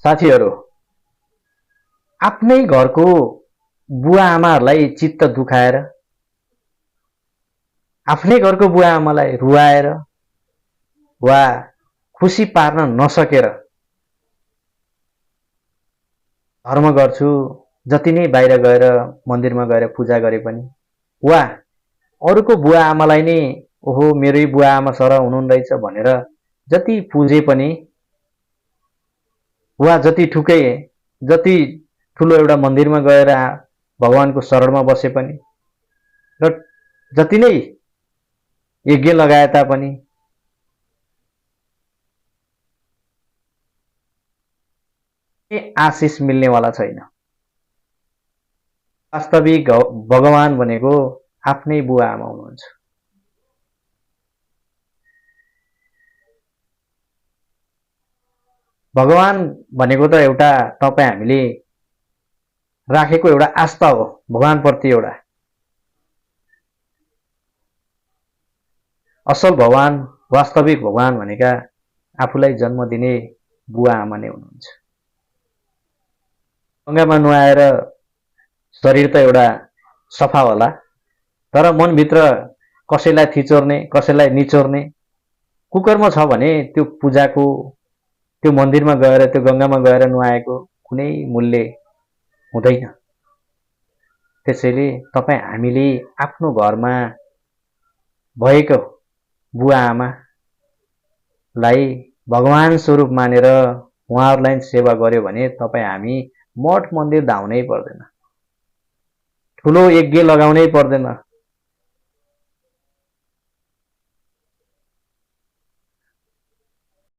साथीहरू, आफ्नै घरको बुवा आमाहरूलाई चित्त दुखाएर, आफ्नै घरको बुवा आमालाई रुवाएर वा खुसी पार्न नसकेर धर्म गर्छु, जति नै बाहिर गएर मन्दिरमा गएर पूजा गरे पनि, वा अरूको बुवा आमालाई नै ओहो मेरै बुवा आमा सरह हुनुहुन्न रहेछ भनेर जति पुजे पनि, वा जति ठुलो एउटा मन्दिरमा गएर भगवानको शरणमा बसे पनि र जति नै यज्ञ लगाए तापनि आशिष मिल्नेवाला छैन। वास्तविक भगवान भनेको आफ्नै बुवा आमा हुनुहुन्छ। भगवान भनेको त एउटा तपाईँ हामीले राखेको एउटा आस्था हो, भगवानप्रति एउटा असल भगवान, वास्तविक भगवान भनेका आफूलाई जन्म दिने बुवा आमा नै हुनुहुन्छ। गङ्गामा नुहाएर शरीर त एउटा सफा होला, तर मनभित्र कसैलाई थिचोर्ने, कसैलाई निचोर्ने कुकर्म छ भने त्यो पूजाको, त्यो मन्दिरमा गएर, त्यो गङ्गामा गएर नुहाएको कुनै मूल्य हुँदैन। त्यसैले तपाईँ हामीले आफ्नो घरमा भएको बुवा आमालाई भगवान स्वरूप मानेर उहाँहरूलाई सेवा गर्यो भने तपाईँ हामी मठ मन्दिर धाउनै पर्दैन, ठुलो यज्ञ लगाउनै पर्दैन,